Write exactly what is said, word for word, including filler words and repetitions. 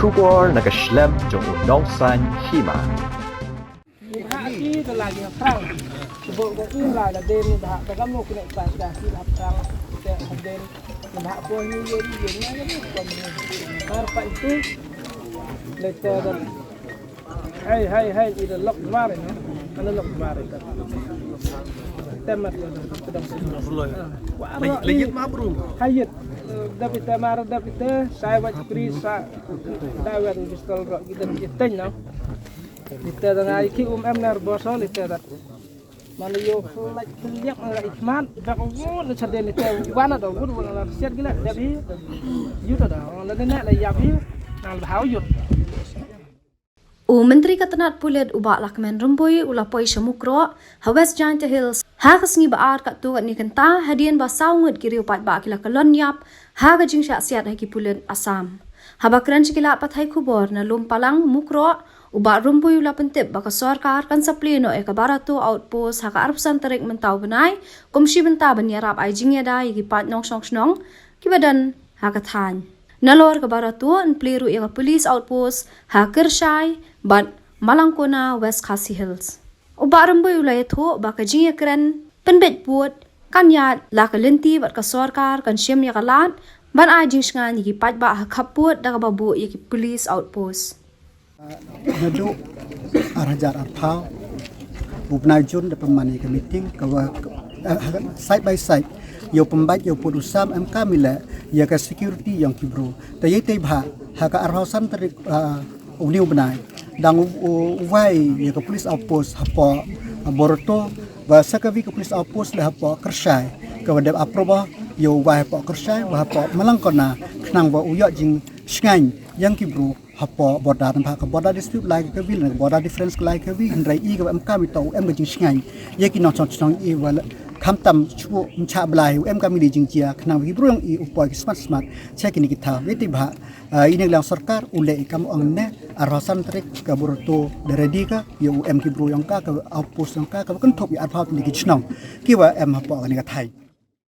Khubor na ka shlem jong u nongsan hima. Ni bha ki da la ki ha phrang. Ki bol ko i la da den ni bha da gam no ki ne pa ka ki ha phrang. Te ha den ni bha ko ni ye ni ye ni ye ni ko ni. Mar pa itu. Le te da. Hai hai hai i da lok mar ni. Ana lok mar ni. Te mat ko da da. Lagi ma bro. Hayit. Da pite mar da pite. Sai wa pri sa. Da wa pistol ro ki da ki ten no. Lite da ngai ki um em ner boso lite da. Mano yo flight liak na rai kman bak wo na chade lite wana da wud wana na siat gila da bi. Yuta da la ne la ya bi. Na la hau yut. U Myntri ka tnat pulit u Bah Lahkmen Rymbui u la poi sha Mukroh ha West Jaintia Hills ha ka sngi ba ar katto katne kynta hadien ba saw ngut ki riew paidbah ki la kyllon ïap ha ka jingshah siat ha ki pulit Assam. Haba kren sha ki lad pathai khubor na Lumpalang, Mukroh, u Bah Rymbui u la pyntip ba ka sorkar kan sa plie noh ïa ka Barato outpost ha ka arphew san tarik mynta u bnai kum shi bynta ban ïarap ai jingïada ïa ki paid nongshong shnong kiba don ha ka thaiñ. Nalor ka Barato yn plie ruh ïa ka police outpost ha Kyrshai bad Malangkona, West Khasi Hills. U Bah Rymbui u la ïathuh ba ka jingïakren pynbeit pud kan ïaid la ka lynti bad ka sorkar kan shim ïa ka lad ban ai jingshngaiñ ïa ki paidbah ha khappud da kaba buh ïa ki police outpost. Naduh ar hajar arphew u bnai Jun da pynman ïa ka meeting ka wa, eh, side by side ïa u pynbeit ïa u pud u sam em ka mile ïa ka security ïong ki bru. Te ïa te bha ha ka arphew san tarik, ah, u ni u bnai dang u, u, u wai ïa ka police outpost hapoh, ah, Boroto, ba sa ka wi ka police outpost le hapoh Kyrshai, ka wa dep approval ïa u wai hapoh Kyrshai, wa hapoh Malangkona, khnang ba u ïoh jingshngaiñ ïong ki bru hapoh border, namar ka border dispute lai ka wi, ka border difference lai ka wi, hynrei i ka wa em ka mi to u em ka jingshngaiñ ïa ki nongshong shnong i wa khamtam shu mcha blai u em ka mi li jingjia khnang ba ki bru ïong i u poi ki smat smat cha kini ki thaw. Ïa te bha, ah, ine liang sorkar u leh i kam ong ne arphew san tarik ka Boroto da ready ka ïa u em ki bru ïong ka, ka outpost ïong ka, ka wa kynthup ïa arphew tarik ki shnong ki wa em hapoh kane ka thaiñ.